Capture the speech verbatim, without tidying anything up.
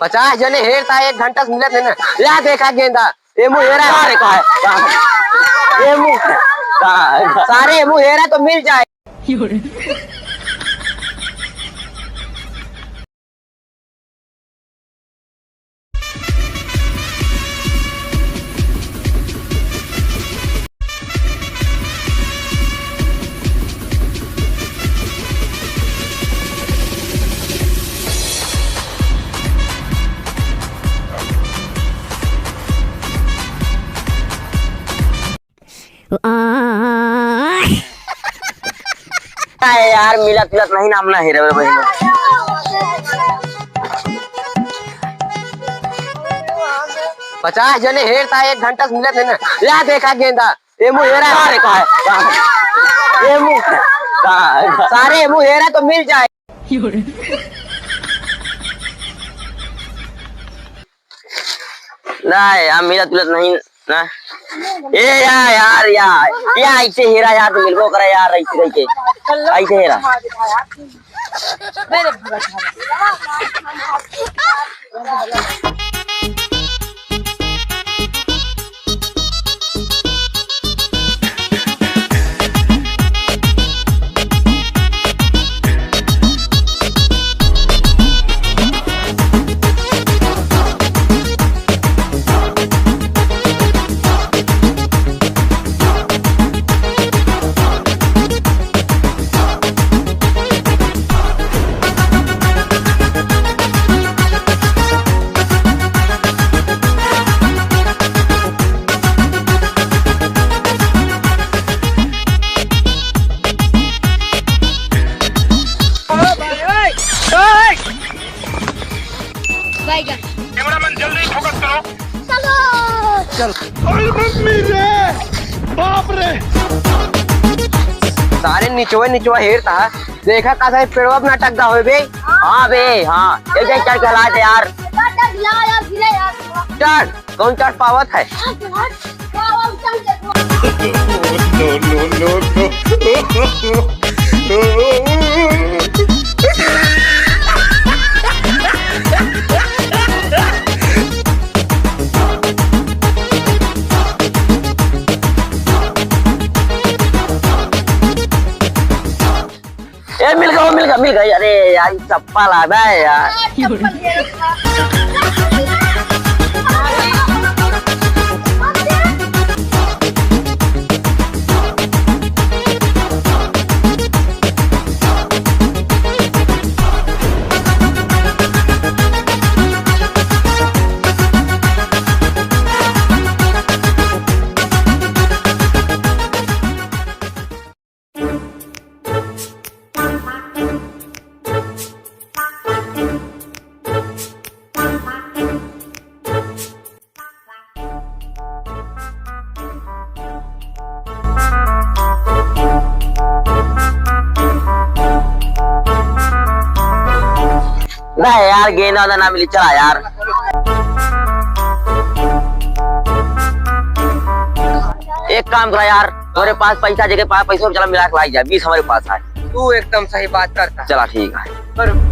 पचास जने हेरता, एक घंटा से मिलत है ना। या देखा गेंदा, ए मुँह हेरा। अरे का है? का है? ए मुँह। का है? सारे मुँह हेरा तो मिल जाए। अरे यार, मिलत मिलत नहीं नाम ना हेरे बहिन। पचास जने हेरता, एक घंटा से मिलत नहीं ना। या देखा गेंदा, ए मुँह हेरा। अरे का है? का है? ए मुँह। का है? सारे मुँह हेरा तो मिल जाए। ना यार, मिलत जुलत नहीं ना। ए यार, यार, यार, या ऐसे हेरा यार, तू मिलबो करे यार, ऐसे कह के। ऐसे हेरा। बैगन। कैमरामैन, जल्दी फोकस करो। चलो। चल। अरे मम्मी रे, बाप रे। सारे निचवा निचवा हेरता है। देखा का सारे पेड़वा अपना टकदा होए बे। हाँ बे, हाँ। एक जन चढ़ के ला दे यार। चढ़, चढ़, ला यार, गिरा यार। चढ़। कौन चढ़ पावत है? No, no, no, no। ए, मिल गया, मिल गया, मिल गया। अरे यार, ये चप्पल आ रहा है यार। नहीं यार, गेंदा वेंदा ना मिली, चला यार। एक काम करा यार, तोरे पास पैसा, जेके पास पैसा, चला मिला के लाई जा, बीस हमारे पास है। तू एकदम सही बात करता। चला ठीक है। पर